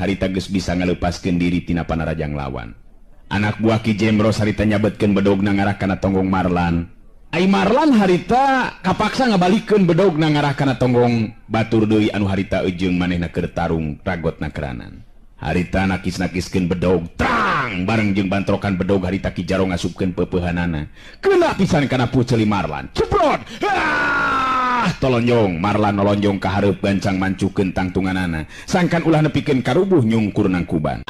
Harita geus bisa ngaleupaskeun diri tina panarajang lawan. Anak buah Ki Jemros harita nyabetkeun bedogna ngarah kana tonggong Marlan. Ai Marlan harita kapaksa ngabalikeun bedogna ngarah kana tonggong batur deui anu harita ejeung manehna keur tarung ragotna keranan. Harita nakis-nakiskeun bedog trang bareng jeung bantrokan bedog harita Ki Jaro ngasupkeun peupeuhanana. Kena pisan kana puceuli Marlan. Ceprot. Ah, tolonjong Marlan nolonjong ka hareup gancang mancukeun tangtunganana. Sangkan ulah nepikeun karubuh nyungkur nangkuban.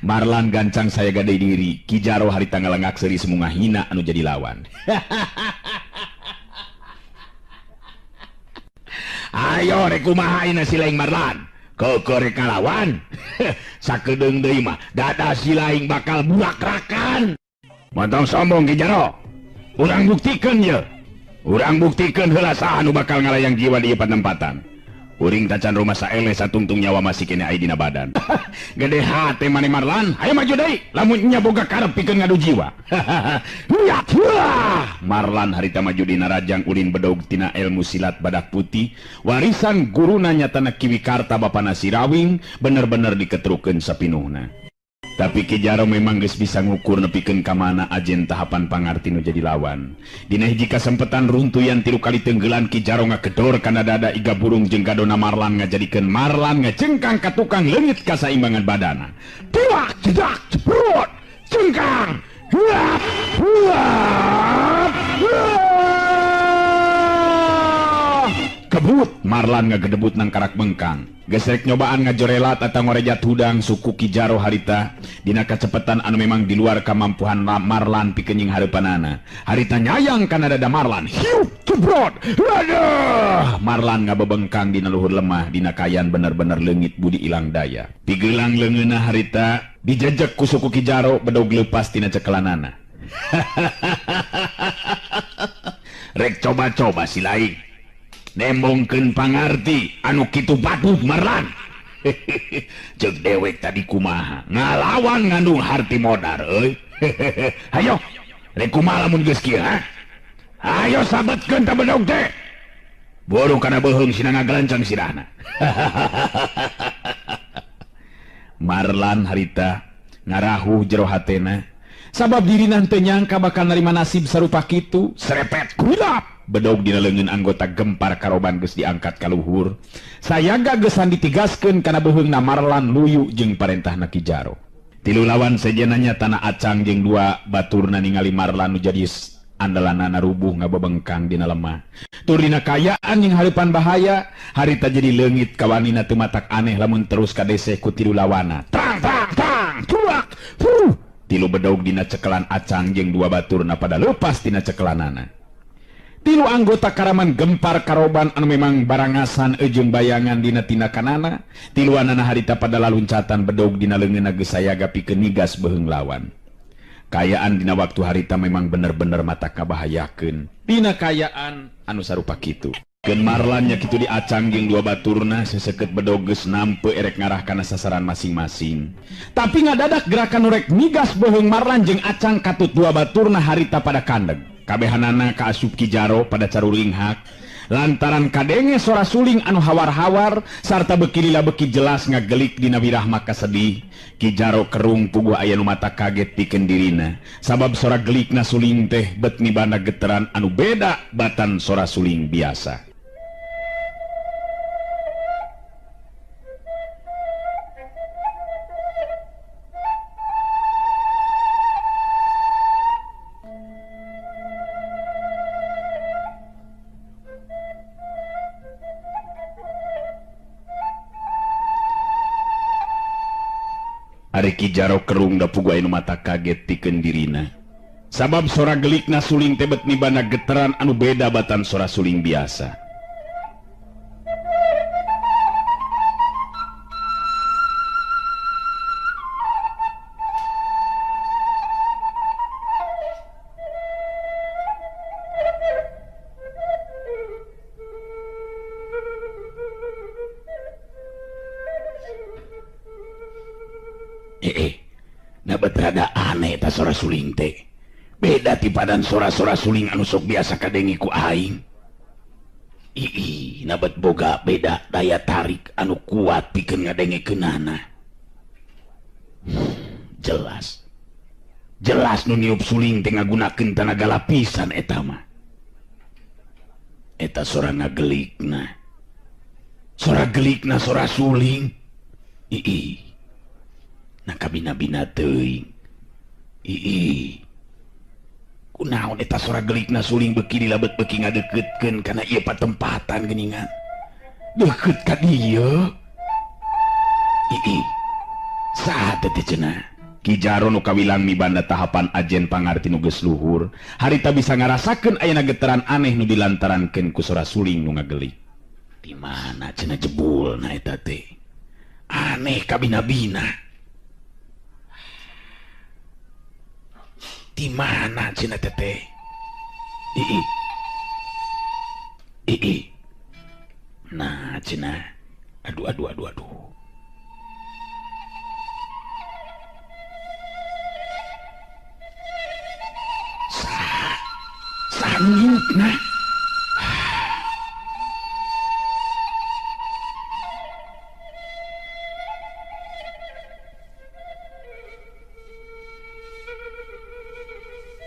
Marlan gancang saya gade diri. Ki Jaro harita ngalengak seuri semungah hina anu jadi lawan. Ayo rek kumaha ayeuna si laing Marlan? Keukeuh rek ngalawan. Sakedeung deui mah dada si laing bakal burakrakan. Montong sombong Ki Jaro. Urang buktikeun ye. Urang buktikeun heula saha anu bakal ngalayang jiwa di ieu panempatan. Uring tacan rumah saeleh satungtung nyawa masih kene aya dina badan. Gede hate maneh Marlan, hayo maju deui lamun nya boga karep pikeun ngadu jiwa. Marlan harita maju dina rajang ulin bedog tina ilmu silat badak putih, warisan guruna nyatana Ki Wikarta bapana Sirawing bener-bener diketrukeun sapinuhna. Tapi Ki Jaro memang geus bisa ngukur nepikeun ka mana ajen tahapan pangarti nu jadi lawan. Dina hiji kasempetan runtuyan 3 kali tenggelan Ki Jaro ngagedor kana dada iga burung jeung gadona Marlan ngajadikeun Marlan ngacengkang ka tukang leungit kasaimbangan badana. Tiwak jedak jebrot cengkang. Huap huap. Kebut Marlan ngagedebut nang karak bengkang. Gesrek nyobaan ngajorelat atau ngorejat hudang suku Ki Jaro harita dina kacepetan anu memang di luar kamampuhan Marlan pikeun nying hareupanana. Harita nyayang kana dada Marlan. Hiup jebrot. Aduh, Marlan ngabebengkang dina luhur lemah dina kayan bener-bener leungit budi ilang daya. Pigelang leungeunna harita dijejek ku suku Ki Jaro bedog leupas tina cekelanana. Rek coba-coba si laing. Nembongkeun pangarti anu kitu batuh Marlan. Ceuk dewek tadi kumaha ngalawan ngandung harti modar euy. Hayo rek kumaha lamun geus kieu ha? Hayo sabetkeun ta bedog teh. Buru kana beuheung sina ngagelenceng sirahna. Marlan harita ngarahuh jero hatena sabab dirina teu nyangka bakal narima nasib sarupa kitu. Serepet kulap bedog dina leungeun anggota gempar karoban geus diangkat ka luhur. Sayaga geusan ditigaskeun kana beuheungna Marlan luyu jeung parentahna Ki Jaro. Tilu lawan sejenanya tanah acang jeung dua baturna ningali Marlan nu jadi andalanana rubuh ngabebengkang dina lemah. Tur dina kayaan jeung hareupan bahaya, harita jadi leungit kawanina teu matak aneh lamun terus kadeseh ku tilu lawana. Tang tang tang tuak. Huh. Tilu bedog dina cekelan acang jeung dua baturna pada leupas tina cekelanana. Tilu anggota karaman gempar karoban anu memang barangasan ejeung bayangan dina tindakanana. Tiluanana harita pada laluncatan bedog dina leungeunna geus sayaga pikeun nigas beuheung lawan. Kayaan dina waktu harita memang bener-bener mata kabahayakeun dina kayaan anu sarupa kitu. Keun Marlan nya kitu diacang jeung dua baturna seseukeut bedog geus nampe erek ngarah kana sasaran masing-masing. Tapi ngadadak gerakan nu rek nigas beuheung Marlan jeung acang katut dua baturna harita pada kandeg. Kabehanana kaasup Ki Jaro pada caruringhak lantaran kadenge sora suling anu hawar-hawar sarta beki lila beki jelas ngagelik dina wirahma kasedih. Ki Jaro kerung puguh aya nu mata kaget pikeun dirina sabab sora gelikna suling teh bet nibana geteran anu beda batan sora suling biasa. Ari Ki Jaro kerung da puguh aya nu mata kaget pikeun dirina sabab sora gelikna suling teh bet nibana geteran anu beda batan sora suling biasa. Rada aneh ta sora suling teh beda ti padan sora-sora suling anu sok biasa kadengi ku aing. Ii nabat boga beda daya tarik anu kuat pikeun ngadengekeunana. Jelas. Jelas nu niup suling teh ngagunakeun tanaga lapisan eta mah. Eta sora ngagelikna. Sora gelikna sora suling. Ii. Na kabina-bina teuing. Ii. Kunaon eta sora gelikna suling beuki dilabet beuki ngadeukeutkeun kana ieu patempatan geuningan. Deukeut ka dieu. Ii. Saha teh cenah? Ki Jaro nu kawilang mibanda tahapan ajen pangarti nu geus luhur, harita bisa ngarasakeun ayana getaran aneh nu dilantarankeun ku sora suling nu ngagelik. Di mana cenah jebulna eta teh? Aneh kabina-bina. Di mana cenah teh? Ii. Ii. Nah cenah. Aduh aduh aduh aduh. Nah.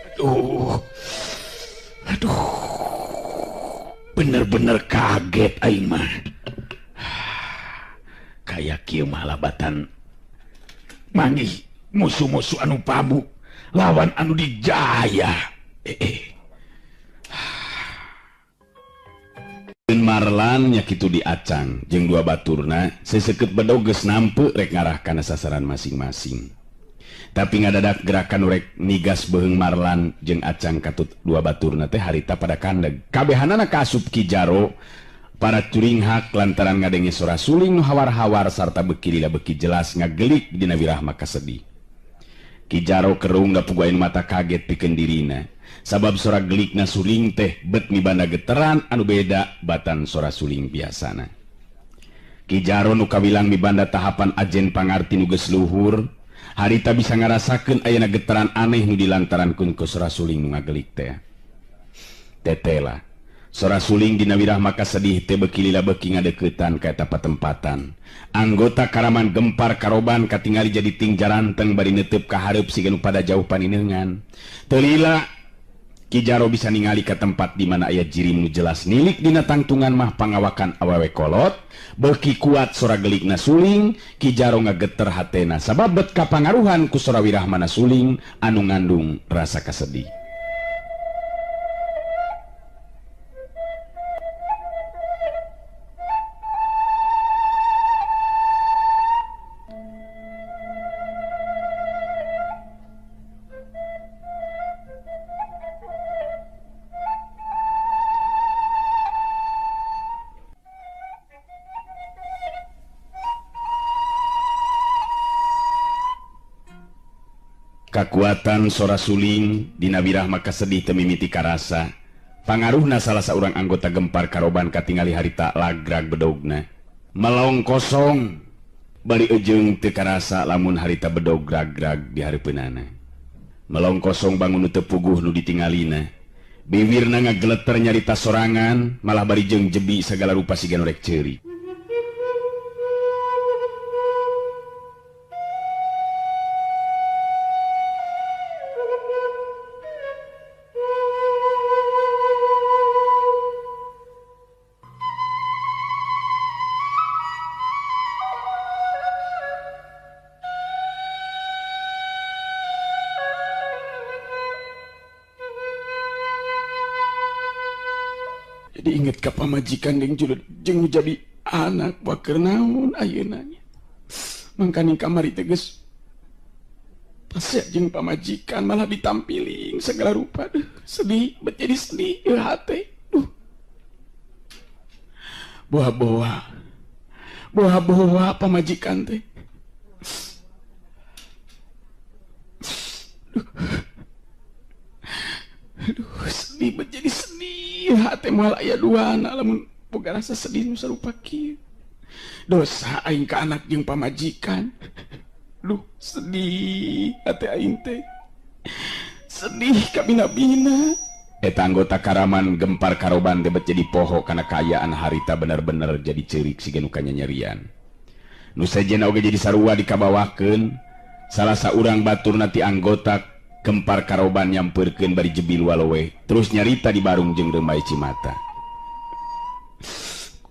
Aduh. Aduh. Bener-bener kaget aing mah. Kaya kieu mah labatan manggih musuh-musuh anu pabu lawan anu dijaya. Marlan nya kitu diacang jeung dua baturna seseukeut bedog geus nampe rek ngarah kana sasaran masing-masing. Tapi ngadadak gerakan rek nigas beheung Marlan jeung acang katut dua baturna teh harita pada kandeg. Kabehanana kaasup Ki Jaro para curinghak lantaran ngadenge sora suling nu hawar-hawar sarta beuki lila beuki jelas ngagelik dina wirahma kasedih. Ki Jaro kerung da puguh mata kaget pikeun dirina. Sabab sora gelikna suling teh bet mibanda geteran anu beda batan sora suling biasana. Ki Jaro nu kawilang mibanda tahapan ajen pangarti nu geus luhur, harita bisa ngarasakeun ayana getaran aneh nu dilantarankeun ku sora suling nu ngagelik teh. Tetela, sora suling dina wirah maka sedih teh beuki lila beuki ngadeuketan ka eta patempatan. Anggota karaman gempar karoban katingali jadi ting jaranteng bari neuteub ka hareup siga nu pada jauh paninengan. Teu lila Ki Jaro bisa ningali ke tempat di mana aya jirim nu jelas nilik dina tangtungan mah pangawakan awewe kolot, beuki kuat sora gelikna suling, Ki Jaro ngageter hatena sabab bet kapangaruhan ku sora wirahmana suling anu ngandung rasa kasedih. Kakuatan sora suling dina wirah maka sedih teu mimiti karasa. Pangaruhna salah saurang anggota gempar karoban katingali harita lagrag bedogna. Melong kosong bari ejeung teu karasa lamun harita bedog grag-grag di hareupeunana. Melong kosong bangun nu teu puguh nu ditingalina. Biwirna ngageleter nyarita sorangan malah bari jeung jebi sagala rupa siga nu rek ceuri. Inget ka pamajikan jeung jadi anak waker naon ayeuna nya. Mangkaning kamari teh geus pasea jeung pamajikan malah ditampiling segala rupa. Duh, sedih, bet jadi sedih ieu hate. Duh. Boa-boa. Boa-boa pamajikan teh. Duh. Aduh, sedih bet jadi sedih. Hate moal aya dua anak lamun boga rasa sedih nu sarupa kieu. Dosa aing ka anak jeung pamajikan. Duh, sedih hate aing teh. Sedih kabina-bina. Eta anggota Karaman Gempar Karoban teh bet jadi poho kana kaayaan harita bener-bener jadi ceurik siga nu kanyanyerian. Nu sejenna oge jadi sarua dikabawakeun. Salah saurang baturna ti anggota Gempar Karoban nyampeurkeun bari jebil walowe terus nyarita di barung jeung Reumai Cimata.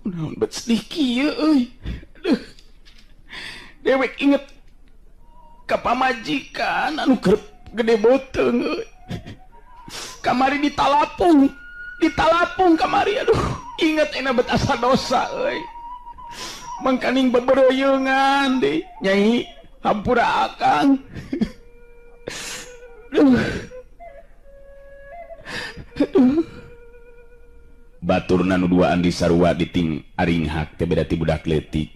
Kunaon bet sedih kieu euy. Aduh. Dewek inget ka pamajikan anu keur gede boteung euy. Kamari ditalapung kamari aduh inget enak bet asa dosa euy. Mangkaning beberoyeungan deui nyai hampura akang. Aduh. Aduh. Baturna nu duaan di sarua diting aringhak teh beda ti budak leutik.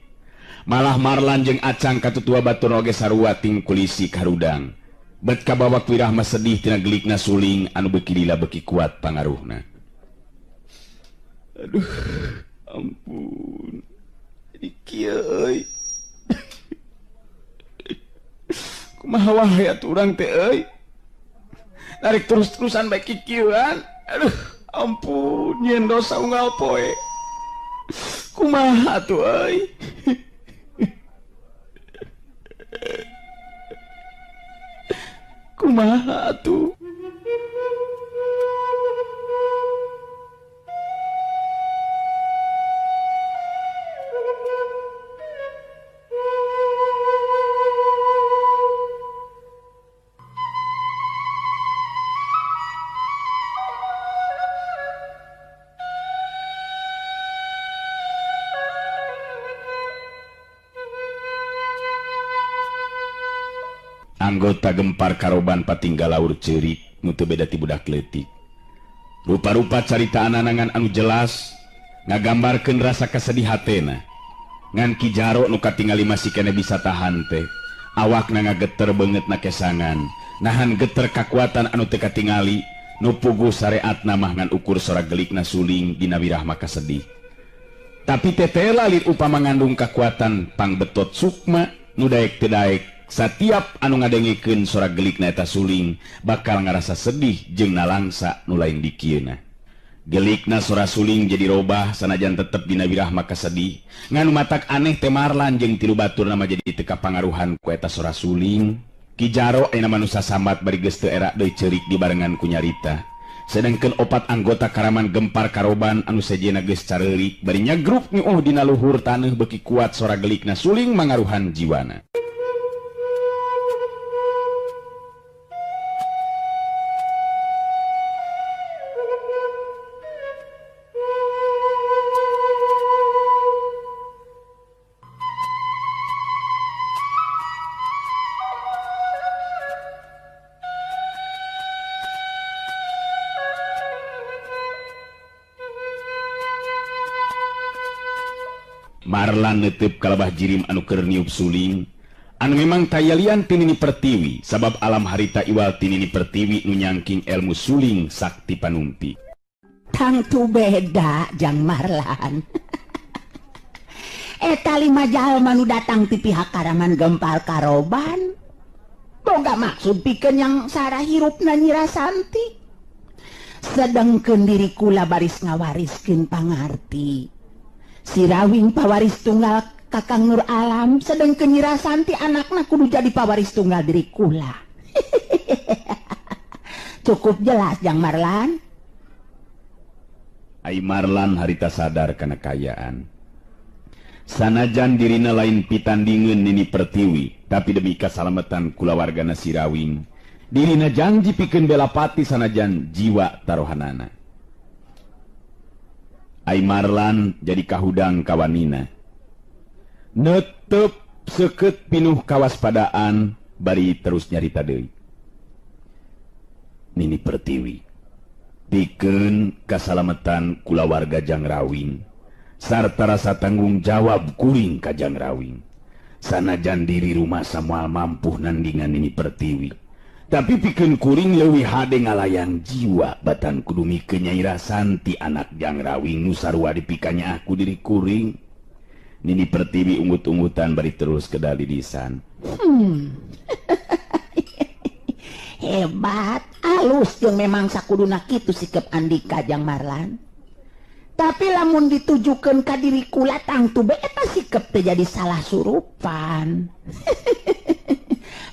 Malah Marlan jeung Acang katutua batur oge sarua ting kulisi karudang. Bet kabawa wirah mah sedih tina gelikna suling anu beuki lila beuki kuat pangaruhna. Aduh, ampun. Jadi kieu euy. Kumaha wae atuh urang teh euy. Narik terus-terusan bae kikieuan. Aduh, ampun, nyeun dosa unggal poe. Kumaha atuh euy. Kumaha atuh. Anggota Gempar Karoban patinggal laur ceurik nu teu beda ti budak leutik. Rupa-rupa carita anangan anu jelas ngagambarkeun rasa kasedih hatena. Ngan Ki Jaro nu katingali masih keneh bisa tahan teh. Awakna ngageter beungeut na kesangan, nahan geter kakuatan anu teu katingali nu puguh sareatna mah ngan ukur sora gelikna suling dina wirah maka sedih. Tapi tetela lir upama ngandung kakuatan pangbetot sukma nu daek teu daek. Setiap anu ngadengikeun sora gelikna eta suling bakal ngarasa sedih jeung nalangsa nu lain dikieuna. Gelikna sora suling jadi robah sanajan tetep dina wirah maka sedih. Ngan matak aneh teh Marlan jeung tilu baturna mah jadi teu kapangaruhan ku eta sora suling. Ki Jaro ayeuna manusa sambat bari geus teu era deui ceurik dibarengan ku nyarita. Sedengkeun opat anggota Karaman Gempar Karoban anu sejenna geus careurik bari nyagruk nyuuh dina luhur taneuh beuki kuat sora gelikna suling mangaruhan jiwana. Marlan netep kalabah jirim anu keur niup suling anu memang tayalian ti Nini Pertiwi sabab alam harita iwal ti Nini Pertiwi nu nyangking ilmu suling sakti panumpi. Tangtu beda jang Marlan. Eta lima jalma nu datang ti pihak Karaman Gempar Karoban boga maksud pikeun yang sarah hirupna Nyi Rasanti. Sedengkeun diri kula baris ngawariskeun pangarti. Si Rawing pawaris tunggal Kakang Nur Alam, sedengkeun Nyi Rasanti anakna kudu jadi pawaris tunggal diri kula. Cukup jelas jang Marlan. Ai Marlan harita sadar kana kayaan. Sanajan dirina lain pitandingeun Nini Pertiwi, tapi demi kasalamatan kulawargana si Rawing, dirina janji pikeun belapati sanajan jiwa taruhanana. Ai Marlan jadi kahudang kawanina. Netep seukeut pinuh kawaspadaan bari terus nyarita deui. Nini Pertiwi pikeun kasalamatan kulawarga Jang Rawing sarta rasa tanggung jawab kuring ka Jang Rawing. Sanajan diri rumah samual mampuh nandingan Nini Pertiwi, tapi pikeun kuring leuwih hade ngalayan jiwa batan kudu mikeun Nyai Rasanti anak Jang Rawing nu sarua dipikanya aku diri kuring. Nini Pertiwi unggut-unggutan bari terus kedali lisan. Hebat, Halus jeung memang sakuduna kitu sikep Andika jang Marlan. Tapi lamun ditujukeun ka diri kula tangtu bae eta sikep teh jadi salah surupan.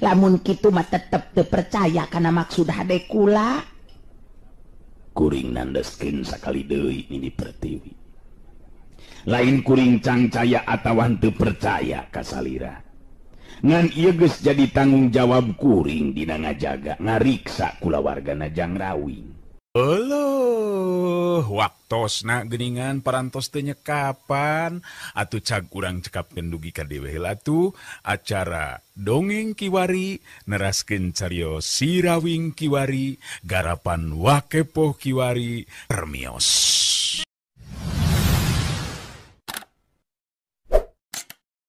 Lamun kitu mah tetep teu percaya kana maksud hade kula. Kuring nandeskeun sakali deui Nini Pertiwi. Lain kuring cangcaya atawa henteu percaya ka salira. Ngan ieu geus jadi tanggung jawab kuring dina ngajaga ngariksa kulawargana Jang Rawing. Euleuh, waktosna geuningan parantos teu nyekapan atuh cag urang cekapkeun dugi ka dewe heula tuh acara dongeng kiwari neraskeun carios Si Rawing kiwari garapan Wakepoh kiwari permios.